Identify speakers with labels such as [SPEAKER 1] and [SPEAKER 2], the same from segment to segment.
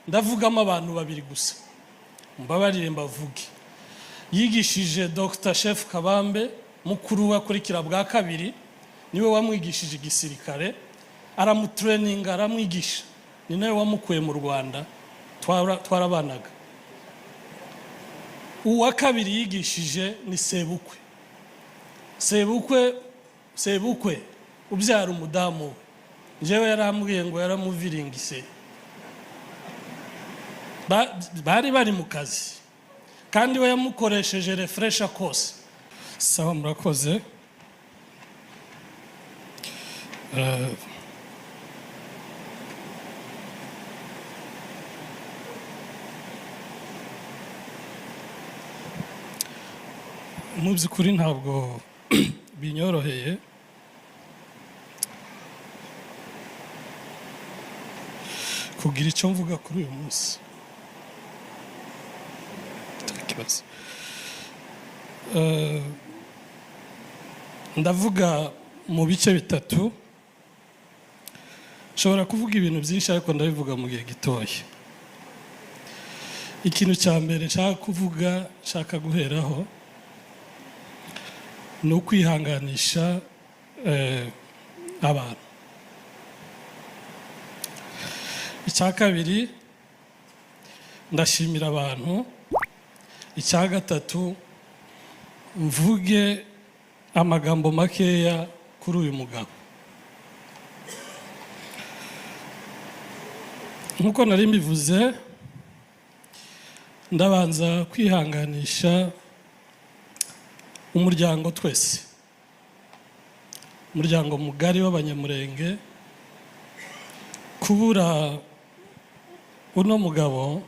[SPEAKER 1] Ndavugamo abantu babiri gusa, mbabarire mbavuge. Yigishije Dr Chef Kabambe, mukuru we akurikira bwa kabiri, niwe wamwigishije igisirikare, aramutraininga, aramwigisha, ni nawe wamukuye mu Rwanda, twarabanaga. Uwa kabiri yigishije ni sebukwe, sebukwe ubyara umudamu we. Njyewe yarambwiye ngo yaramuviringise. Bari bari mu kazi kandi we yamukoresheje refresher course. Sawa, murakoze. Mu by'ukuri ntabwo binyoroheye kugira icyo mvuga kuri uyu munsi. Nta kibazo. Ndavuga mu bice bitatu. Nshobora kuvuga ibintu byinshi, ariko ndabivuga mu gihe gitoya. Ikintu cya mbere nshaka kuvuga, nshaka guheraho, ni ukwihanganisha abantu. Icya kabiri, ndashimira abantu. Icya gatatu, mvuge amagambo makeya kuri uyu mugabo. Nk'uko nari mbivuze, ndabanza kwihanganisha umuryango twese, umuryango mugari w'Abanyamurenge. Kubura uno mugabo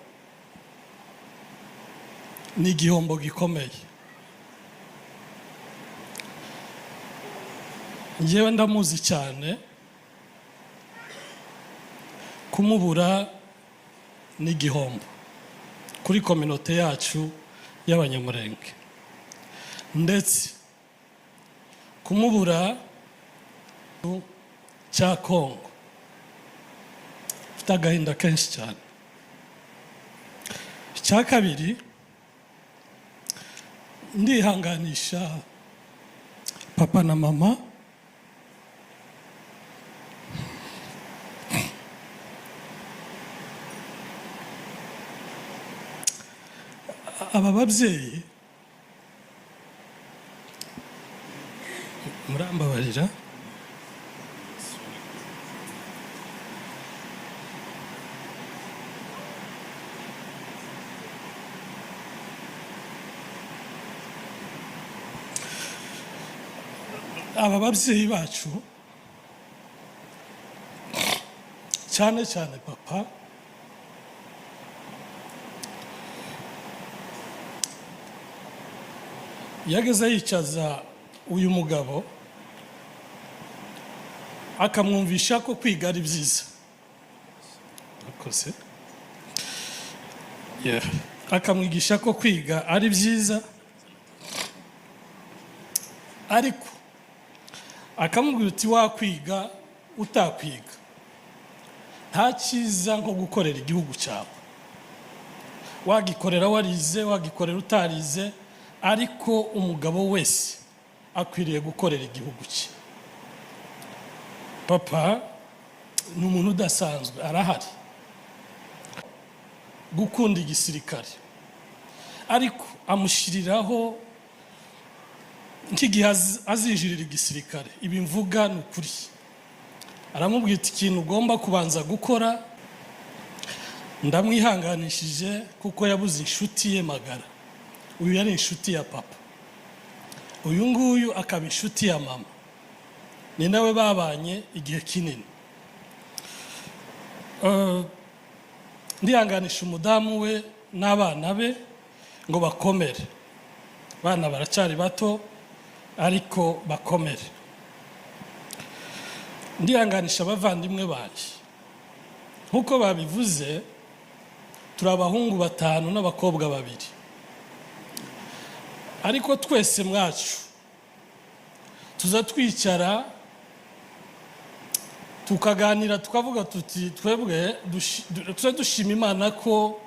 [SPEAKER 1] ni igihombo gikomeye. Njyewe ndamuzi cyane, kumubura ni igihombo kuri communauté yacu y'Abanyamurenge, ndetse kumubura cya Kongo, mfite agahinda kenshi cyane. Icya kabiri, ndihanganisha papa na mama. Aba babyeyi, murambabarira, aba babyeyi bacu, cyane cyane papa, yageze yicaza uyu mugabo akamwumvisha ko kwiga ari byiza. Murakoze. Yeah. Akamwigisha ko kwiga ari byiza, ariko akamubwira uti: "Wakwiga utakwiga, nta cyiza nko gukorera igihugu cyawe. Wagikorera warize, wagikorera utarize, ariko umugabo wese akwiriye gukorera igihugu cye." Papa ni umuntu udasanzwe, arahari gukunda igisirikare, ariko amushyiriraho nk'igihe azinjirira igisirikare. Ibi mvuga ni ukuri. Aramubwira iti: "Ikintu ugomba kubanza gukora." Ndamwihanganishije kuko yabuze inshuti ye magara. Uyu yari inshuti ya papa, uyu nguyu akaba inshuti ya mama, ni nawe babanye igihe kinini. Ndihanganisha umudamu we n'abana be ngo bakomere. Abana baracyari bato, ariko bakomere. Ndihanganisha abavandimwe banjye. Nk'uko babivuze, turi abahungu batanu n'abakobwa babiri, ariko twese mwacu tuza twicara. Tukaganira, tukavuga tuti twebwe twe dushima Imana ko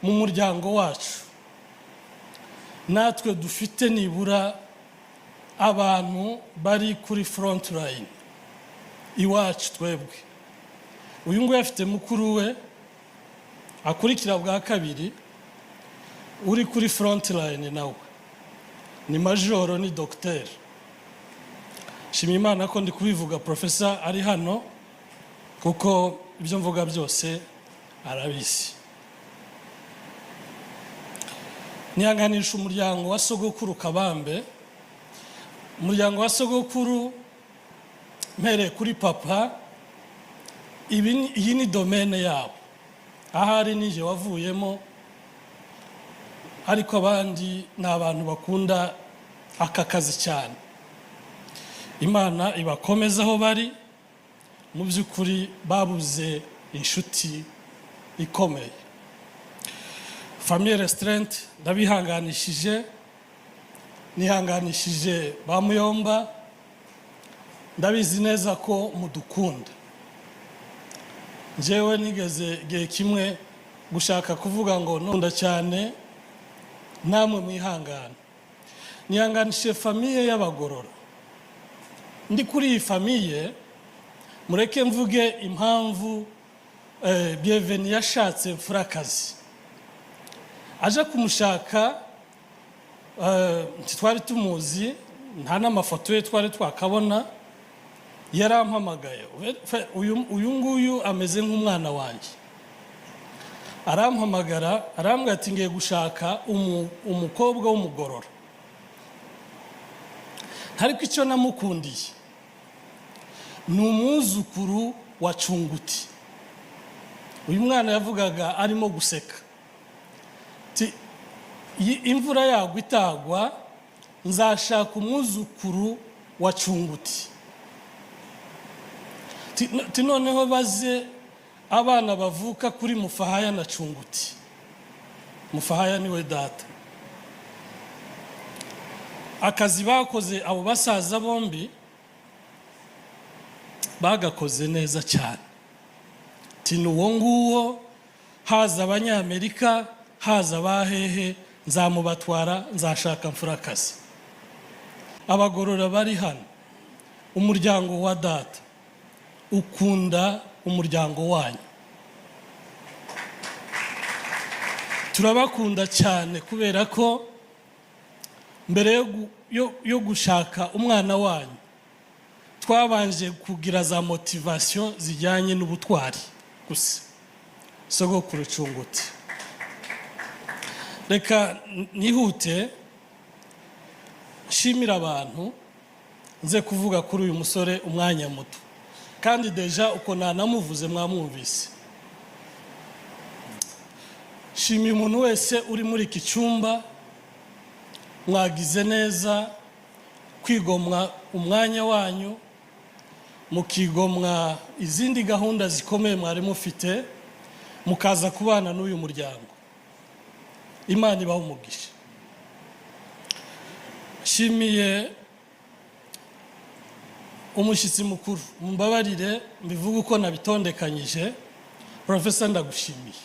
[SPEAKER 1] mu muryango wacu natwe dufite nibura abantu bari kuri front line iwacu. Twebwe uyu nguyu afite mukuru we akurikira bwa kabiri uri kuri front line, nawe ni majoro, ni dogiteri. Shima Imana ko ndi kubivuga professor ari hano, kuko ibyo mvuga byose arabizi. Nihanganisha umuryango wa sogokuru Kabambe, umuryango wa sogokuru mpereye kuri papa. Iyi ni domaine yabo, ahari nije wavuyemo, ariko abandi ni abantu bakunda aka kazi cyane. Imana ibakomeze aho bari. Mu by'ukuri babuze inshuti ikomeye. Famille restreinte, ndabihanganishije, nihanganishije ba muyomba. Ndabizi neza ko mudukunda. Njyewe nigeze igihe kimwe gushaka kuvuga ngo nunda cyane, namwe mwihangane. Nihanganishije famille y'Abagorora. Ndi kuri iyi famille, mureke mvuge impamvu Bienvenue yashatse Mfurakazi, aje kumushaka. Ntitwari tumuzi, nta n'amafoto ye twari twakabona. Yarampamagaye. Uyu nguyu ameze nk'umwana wanjye. Arampamagara, arambwira ati ngiye gushaka umukobwa w'Umugorora. Ariko icyo namukundiye ni umwuzukuru wa Cunguti. Uyu mwana yavugaga arimo guseka. Ati, "Imvura yagwa itagwa, nzashaka umwuzukuru wa Cunguti." Ti noneho baze abana bavuka kuri Mufahaya na Cunguti. Mufahaya niwe data. Akazi bakoze abo basaza bombi bagakoze neza cyane. Ti ni uwo nguwo, haza Abanyamerika, haza abahehe, nzamubatwara, nzashaka Mfurakazi. Abagorora bari hano, umuryango wa data ukunda umuryango wanyu. Turabakunda cyane, kubera ko mbere yo gushaka umwana wanyu twabanje kugira za motivation zijyanye n'ubutwari gusa. Sogokuru Cunguti, reka nihute nshimira abantu, nze kuvuga kuri uyu musore umwanya muto, kandi déjà uko nanamuvuze mwamwumvise. Nshimiye umuntu wese uri muri iki cyumba. Mwagize neza kwigomwa umwanya wanyu, mukigomwa izindi gahunda zikomeye mwari mufite, mukaza kubana n'uyu muryango. Imana ibaha umugisha. Nshimiye umushyitsi mukuru. Mumbabarire mbivuge uko nabitondekanyije. Professor, ndagushimiye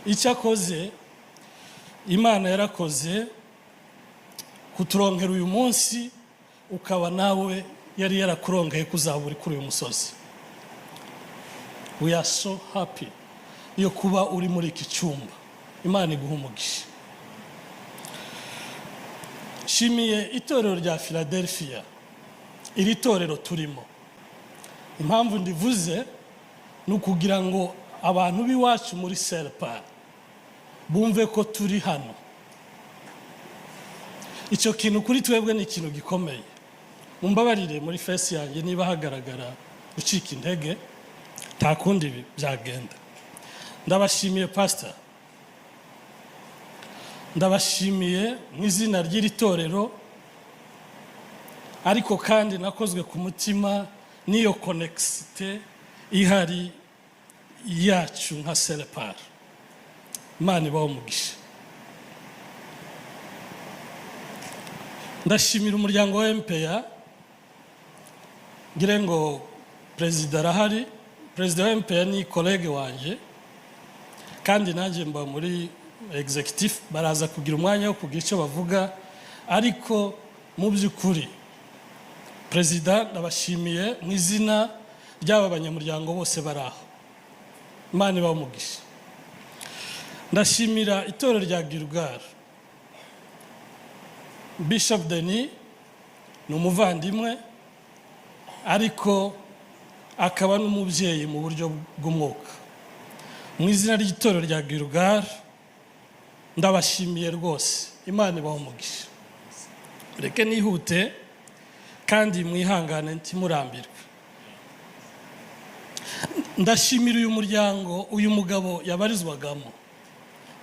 [SPEAKER 1] icyo akoze. Imana yarakoze kuturonkera uyu munsi, ukaba nawe yari yarakurongeye kuzaba uri kuri uyu musozi. We are so happy yo kuba uri muri iki cyumba. Imana iguha umugisha. Nshimiye itorero rya Philadelphia, iri torero turimo. Impamvu ndivuze ni ukugira ngo abantu b'iwacu muri Serpa bumve ko turi hano. Icyo kintu kuri twebwe ni ikintu gikomeye. Mumbabarire, muri face yanjye niba hagaragara gucika intege, nta kundi byagenda. Ndabashimiye pasita, ndabashimiye mu izina ry'iri torero, ariko kandi nakozwe ku mutima n'iyo connexité ihari yacu nka Serepar. Imana ibaho umugisha. Ndashimira umuryango wa MPA, ngire ngo perezida Perezida arahari. Perezida wa MPA ni collègue wanjye, kandi nanjye mba muri executive. Baraza kugira umwanya wo kugira icyo bavuga, ariko mu by'ukuri, perezida, ndabashimiye mu izina ry'aba banyamuryango bose bari aho. Imana ibahe umugisha. Ndashimira itorero rya Gilugal. Bishop Denis ni umuvandimwe, ariko akaba n'umubyeyi mu buryo bw'umwuka. Mu izina ry'itorero rya Gilugal, ndabashimiye rwose. Imana ibahe umugisha. Reke nihute kandi mwihangane, ntimurambirwe. Ndashimira uyu muryango uyu mugabo yabarizwagamo.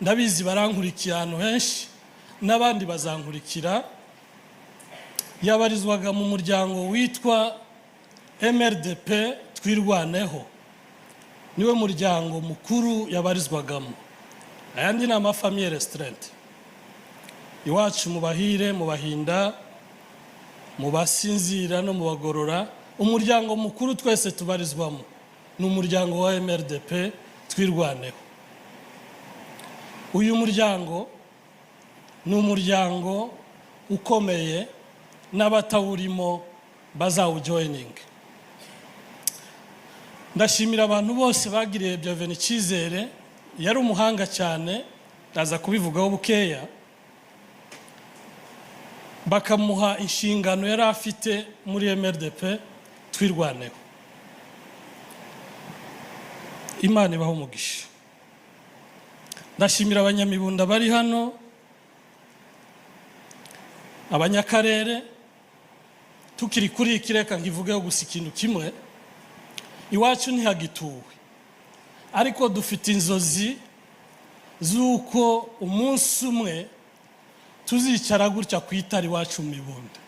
[SPEAKER 1] Ndabizi barankurikiye ahantu henshi, n'abandi bazankurikira. Yabarizwaga mu muryango witwa MRDP Twirwaneho, niwe muryango mukuru yabarizwagamo. Ayandi ni ama famille restreinte. Iwacu mu Bahire, mu Bahinda, mu Basinzira no mu Bagorora, umuryango mukuru twese tubarizwamo ni umuryango wa MRDP Twirwaneho. Uyu muryango ni umuryango ukomeye, n'abatawurimo bazawujoininga. Ndashimira abantu bose bagiriye Bienvenu icyizere. Yari umuhanga cyane, ndaza kubivugaho bukeya, bakamuha inshingano yari afite muri MRDP Twirwaneho. Imana ibaho umugisha. Ndashimira Abanyamibunda bari hano, abanyakarere. Tukiri kuri iki, reka nkivugeho gusa ikintu kimwe. Iwacu ntihagituwe, ariko dufite inzozi z'uko umunsi umwe tuzicara gutya ku itara iwacu mu Mibunda.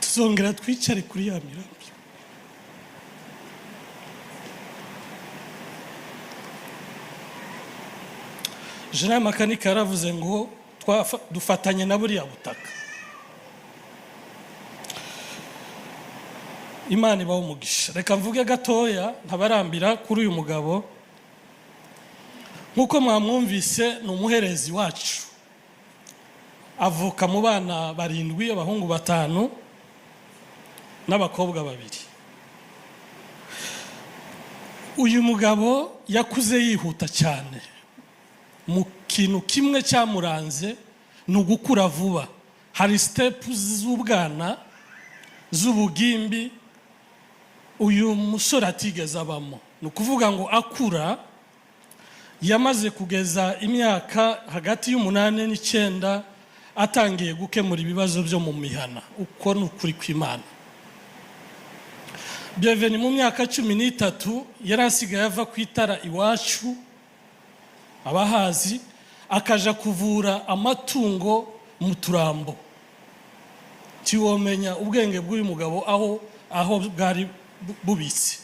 [SPEAKER 1] Tuzongera twicare kuri ya mirambi. Jean Makanika yaravuze ngo dufatanye na buriya butaka. Imana ibaho umugisha. Reka mvuge gatoya ntabarambira kuri uyu mugabo. Nk'uko mwamwumvise, ni umuherezi wacu. Avuka mu bana barindwi, abahungu batanu n'abakobwa babiri. Uyu mugabo yakuze yihuta cyane. Mu kintu kimwe cyamuranze ni ugukura vuba. Hari step z'ubwana, z'ubugimbi, uyu musore atigeze abamo. Ni ukuvuga ngo akura yamaze kugeza imyaka hagati y'8 n'9 atangiye gukemura ibibazo byo mu mihana. Uko ni ukuri kw'Imana. Bienvenu mu myaka 13 yari asigaye ava ku itara iwacu, abahazi, akaja kuvura amatungo mu Turambo. Tiwomenya ubwenge bw'uyu mugabo aho bwari bubitse.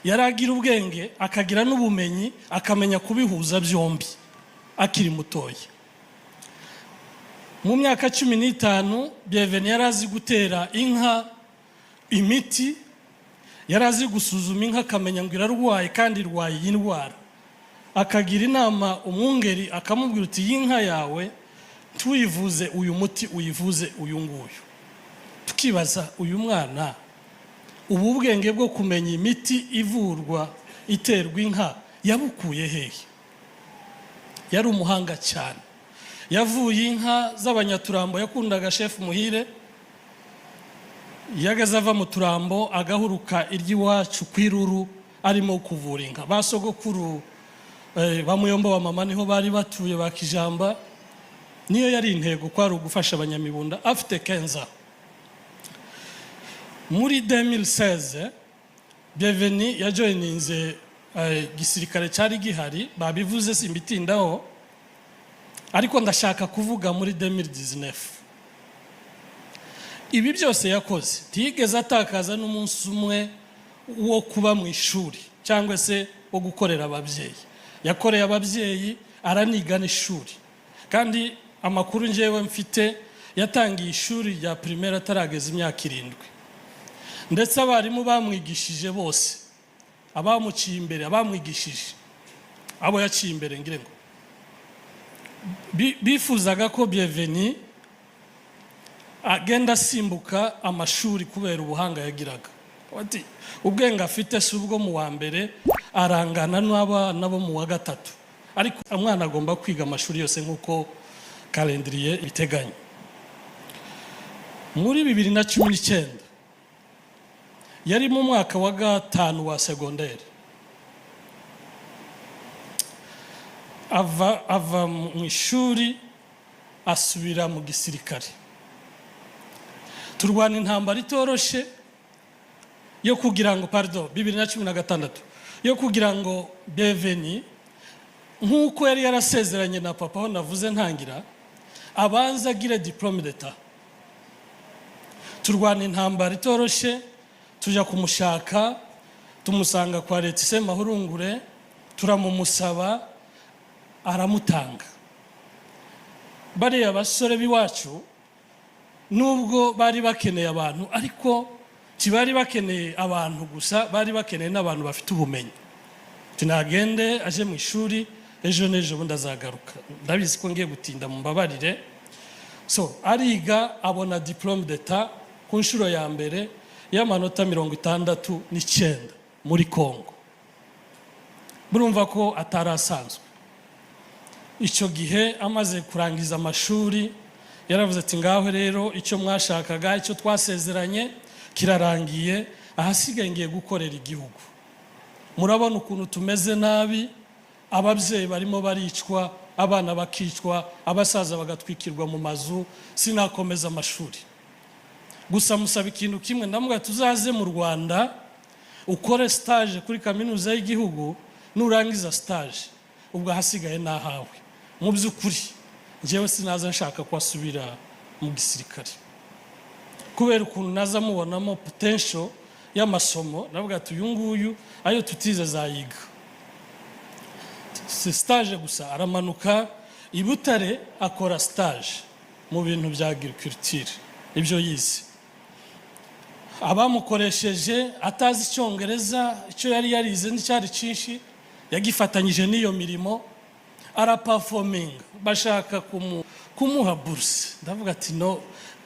[SPEAKER 1] Yari agira ubwenge, akagira n'ubumenyi, akamenya kubihuza byombi akiri mutoya. Mu myaka 15, Bienvenu yari azi gutera inka imiti, yari azi gusuzuma inka akamenya ngo irarwaye kandi irwaye iyi ndwara, akagira inama umwungeri, akamubwira uti: "Iyi nka yawe ntuyivuze uyu muti, uyivuze uyu nguyu." Tukibaza, uyu mwana ubu bwenge bwo kumenya imiti ivurwa iterwa inka yabukuye hehe? Yari umuhanga cyane. Yavuye inka z'Abanyaturambo, yakundaga Chef Muhire. Yagaze ava mu Turambo agahuruka iry'iwacu ku Iruru, arimo kuvura inka. Ba sogokuru, ba muyombo wa mama, niho bari batuye, ba Kijamba. Niyo yari intego, kwari ugufasha Abanyamibunda afite 15. Muri 2016, Bienvenu yajoininze gisirikare cyari gihari. Babivuze, simbitindaho, ariko ndashaka kuvuga muri 2019. Ibi byose yakoze, ntiyigeze atakaza n'umunsi umwe wo kuba mu ishuri cyangwa se wo gukorera ababyeyi. Yakoreye ababyeyi, araniga n'ishuri. Kandi amakuru ngewe mfite, yatangiye ishuri rya primaire atarageza imyaka 7. Ndetse abarimu bamwigishije bose, abamuciye imbere, abamwigishije, abo yaciye imbere, ngire ngo bifuzaga ko Bienvenu agenda asimbuka amashuri kubera ubuhanga yagiraga. Bati, "Ubwenge afite si ubwo mu wa mbere, arangana n'abana bo mu wa gatatu." Ariko umwana agomba kwiga amashuri yose nk'uko calendrier ibiteganya. Muri 2019 yari mu mwaka wa gatanu wa segonderi, ava mu ishuri asubira mu gisirikare. Turwana intambara itoroshe yo kugira ngo, pardon, 2016, yo kugira ngo Bienvenu, nk'uko yari yarasezeranye na papa, aho navuze ntangira, abanza agire diplôme d'État. Turwana intambara itoroshe, tujya kumushaka, tumusanga kwa Leta Mahurungure, turamumusaba, aramutanga. Bariya basore b'iwacu, nubwo bari bakeneye abantu, ariko ntibari bakeneye abantu gusa, bari bakeneye n'abantu bafite ubumenyi. Tunagende aje mu ishuri, ejo n'ejo bundi azagaruka. Ndabizi ko ngiye gutinda, mu mbabarire. So ariga, abona diplôme d'État ku nshuro ya mbere y'amanota 69 muri Congo. Murumva ko atari asanzwe. Icyo gihe amaze kurangiza amashuri, yaravuze ati: "Ngaho rero, icyo mwashakaga, icyo twasezeranye kirarangiye, ahasigaye ngiye gukorera igihugu. Murabona ukuntu tumeze nabi, ababyeyi barimo baricwa, abana bakicwa, abasaza bagatwikirwa mu mazu. Sinakomeza amashuri." Gusa musaba ikintu kimwe, ndamubwira: "Tuzaze mu Rwanda ukore stage kuri kaminuza y'igihugu, nurangiza stage ubwo ahasigaye nahawe." Mu by'ukuri njyewe sinaza nshaka ko asubira mu gisirikare, kubera ukuntu naza mubonamo potential y'amasomo. Navuga ati: "Uyu nguyu ayo tutize azayiga." Si stage gusa, aramanuka i Butare akora stage mu bintu bya agriculture, ibyo yize. Abamukoresheje atazi Icyongereza, icyo yari yarize nticyari cyinshi, yagifatanyije n'iyo mirimo, araperforminga, bashaka kumuha buruse. Ndavuga ati: "No,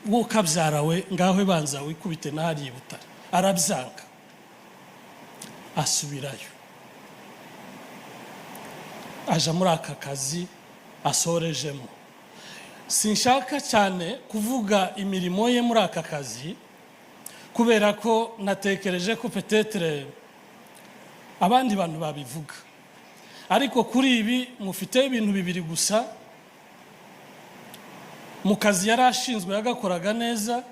[SPEAKER 1] wowe ukabyara we, ngaho banza wikubite n'ahariya i Butare." Arabyanga, asubirayo, aja muri aka kazi asorejemo. Sinshaka cyane kuvuga imirimo ye muri aka kazi, kubera ko natekereje ko peut-être abandi bantu babivuga. Ariko kuri ibi mufiteho ibintu bibiri gusa: mu kazi yari ashinzwe yagakoraga neza,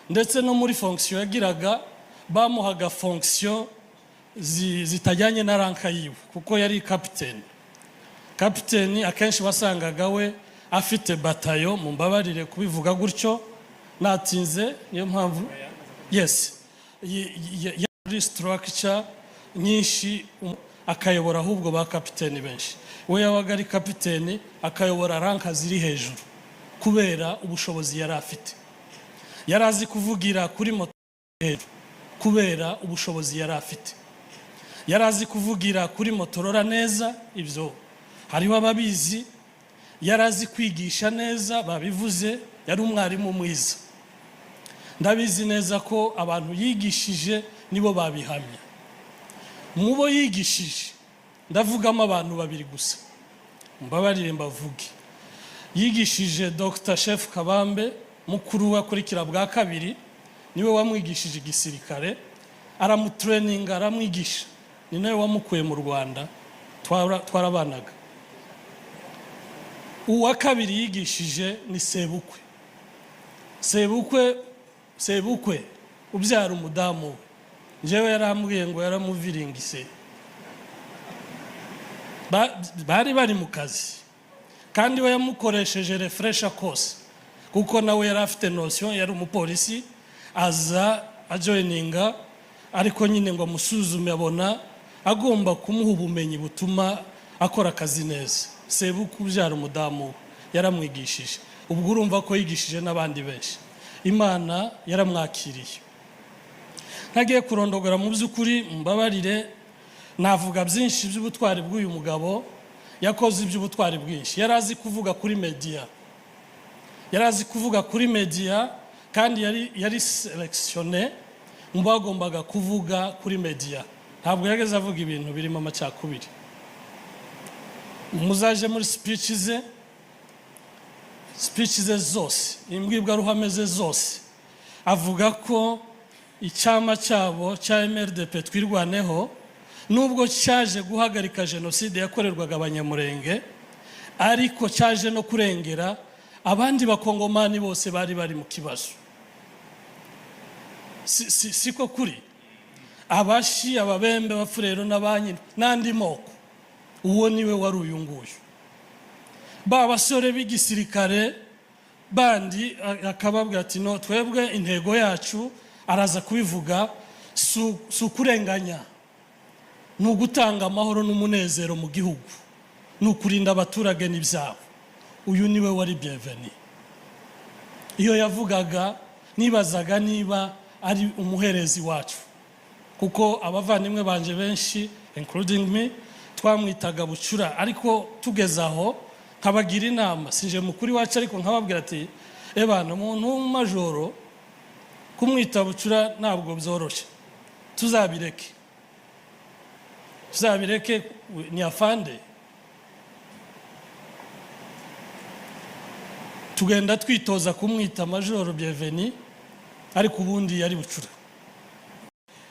[SPEAKER 1] ndetse no muri fonction yagiraga, bamuhaga fonction zitajyanye na rank yiwe, kuko yari kapiteni. Kapiteni akenshi wasangaga we afite batayo, mumbabarire kubivuga gutyo, natinze niyo mpamvu. Yes, yari structure nyinshi, akayobora ahubwo ba kapiteni benshi. We yabaga ari kapiteni, akayobora rank ziri hejuru kubera ubushobozi yari afite. Yari azi kuvugira kuri moto hejuru kubera ubushobozi yari afite. Yari azi kuvugira kuri Motorola neza, ibyo hariho ababizi. Yari azi kwigisha neza, babivuze, yari umwarimu mwiza. Ndabizi neza ko abantu yigishije nibo babihamya. Mu bo yigishije ndavugamo abantu babiri gusa, mbabarire mbavuge. Yigishije Dr Chef Kabambe, mukuru we akurikira bwa kabiri, niwe wamwigishije igisirikare, aramutraininga, aramwigisha. Ni nawe wamukuye mu Rwanda, twarabanaga. Uwa kabiri yigishije ni sebukwe. Sebukwe ubyara umudamu we, njyewe yarambwiye ngo yaramuviringise. Bari mu kazi, kandi we yamukoresheje refresher course, kuko nawe yari afite notion, yari umupolisi, aza ajoininga, ariko nyine ngo amusuzume, abona agomba kumuha ubumenyi butuma akora akazi neza. Sebukwe ubyara umudamu we Yaramwigishije. Ubwo urumva ko yigishije n'abandi benshi. Imana yaramwakiriye. Ntagiye kurondogora, mu by'ukuri mbabarire, navuga byinshi by'ubutwari bw'uyu mugabo. Yakoze iby'ubutwari bwinshi. Yari azi kuvuga kuri media, yari azi kuvuga kuri media, kandi yari sélectionné mu bagombaga kuvuga kuri media. Ntabwo yageze avuga ibintu birimo amacakubiri. Muzaje muri speech ze, speech ze zose, imbwirwaruhame ze zose, avuga ko icyama cyabo cya MRDP Twirwaneho, nubwo cyaje guhagarika jenoside yakorerwaga Abanyamurenge, ariko cyaje no kurengera abandi Bakongomani bose bari mu kibazo. Siko kuri? Abashi, Ababembe, Abafurero n'abanyi n'andi moko. Uwo niwe wari uyu nguyu. Ba basore b'igisirikare bandi akababwira ati: "No, twebwe intego yacu," araza kubivuga, "si ukurenganya, ni ugutanga amahoro n'umunezero mu gihugu, ni ukurinda abaturage n'ibyabo." Uyu niwe wari Bienvenu. Iyo yavugaga, nibazaga niba ari umuherezi wacu, kuko abavandimwe banje benshi, including me, twamwitaga Bucura. Ariko tugeze aho nkabagira inama, sinje mukuru wacu, ariko nkababwira ati: "Ebana, umuntu w'umumajoro kumwita Bucura ntabwo byoroshye, tuzabireke, tuzabireke, ni afande." Tugenda twitoza kumwita Majoro Bienvenu, ariko ubundi yari Bucura.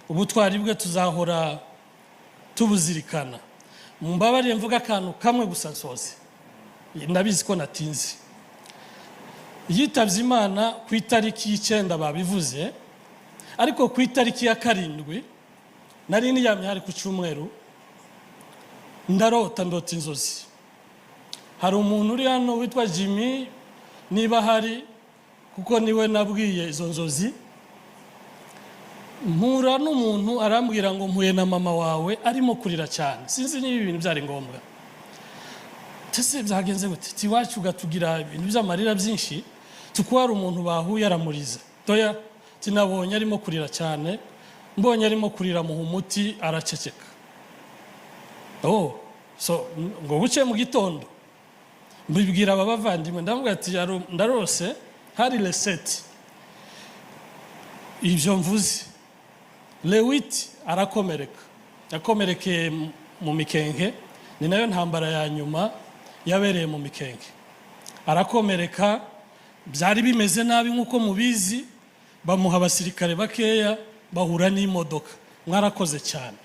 [SPEAKER 1] Ubutwari bwe tuzahora tubuzirikana. Mumbabarire mvuga akantu kamwe gusa nsoze, ndabizi ko natinze. Yitabye Imana ku itariki y'9, babivuze, ariko ku itariki ya 7 nari niryamye, hari ku cyumweru, ndarota, ndota inzozi. Hari umuntu uri hano witwa Jimmy, niba ahari, kuko niwe nabwiye izo nzozi. Mpura n'umuntu arambwira ngo mpuye na mama wawe, arimo kurira cyane. Sinzi niba ibintu byari ngombwa. Ese byagenze gute? Iwacu ugatugira ibintu by'amarira byinshi, tuko hari umuntu bahuye aramuriza. Toya, tinabonye arimo kurira cyane, mbonye arimo kurira muha umuti araceceka. Oh, so ngo buce mu gitondo mbibwira aba bavandimwe, ndavuga ati: "Ndarose." Hari le 7 ibyo mvuze. Le 8 arakomereka, yakomerekeye mu Mikenke, ni nayo ntambara ya nyuma yabereye mu Mikenke. Arakomereka, byari bimeze nabi nk'uko mubizi, bamuha abasirikare bakeya, bahura n'imodoka. Mwarakoze cyane.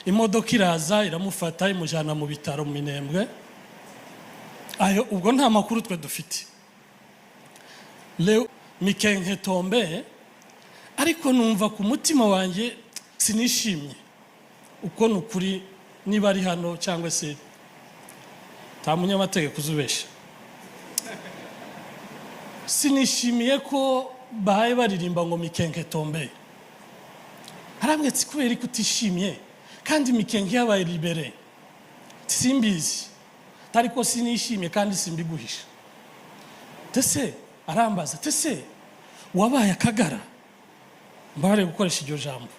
[SPEAKER 1] Imodoka iraza iramufata, imujyana mu bitaro mu Minembwe. Ayo ubwo nta makuru twe dufite. Mikenke tombe, ariko numva ku mutima wanjye sinishimye. Uko ni ukuri, niba ari hano cyangwa se nta munyamategeko uzubesha, sinishimiye ko bahaye baririmba ngo "Mikenke tombe". Arambwira ati: "Kubera ko utishimye kandi Mikenke yabaye libéré?" Simbizi, ariko sinishimye kandi simbiguhisha. Tese arambaza: "Tese wabaye akagara?" Mbare gukoresha iryo jambo.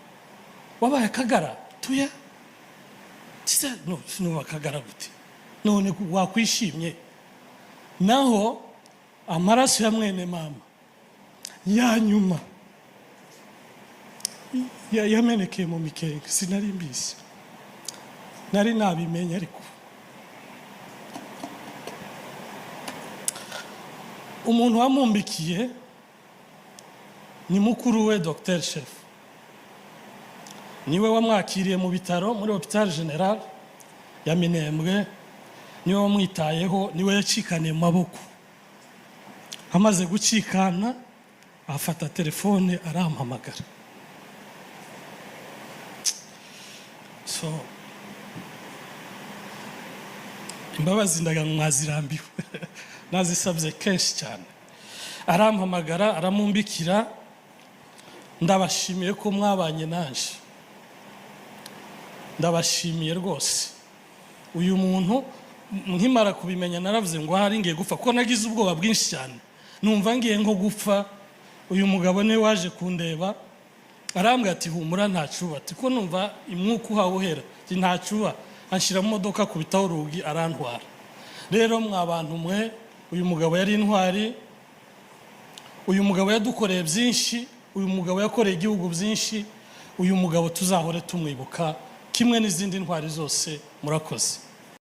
[SPEAKER 1] "Wabaye akagara?" Tuya. Tse no, sinuba akagara gute? None wakwishimye? Naho amaraso ya mwene mama ya nyuma yamenekeye mu Mikenke, sinari mbizi. Nari nabimenye, ariko umuntu wamumbikiye ni mukuru we, Dr Chef, niwe wamwakiriye mu bitaro, muri Hôpital Général ya Minembwe, niwe wamwitayeho, niwe yacikaniye mu maboko. Amaze gucikana afata telefone arampamagara. So imbabazi ndaga mwazirambiwe, nazisabye kenshi cyane. Arampamagara, aramumbikira. Ndabashimiye ko mwabanye nanje, ndabashimiye rwose. Uyu muntu Nkimara kubimenya naravuze ngo ahari ngiye gupfa, kuko nagize ubwoba bwinshi cyane, numva ngiye nko gupfa. Uyu mugabo niwe waje kundeba, arambwira ati: "Humura, ntacuba." Ati: "Ko numva imwuka uhawe uhera?" Ati: "Ntacuba." Anshyira mu modoka, akubitaho urugi, arantwara. Rero mwa bantu mwe, uyu mugabo yari intwari. Uyu mugabo yadukoreye byinshi. Uyu mugabo yakoreye igihugu byinshi. Uyu mugabo tuzahore tumwibuka kimwe n'izindi ntwari zose. Murakoze.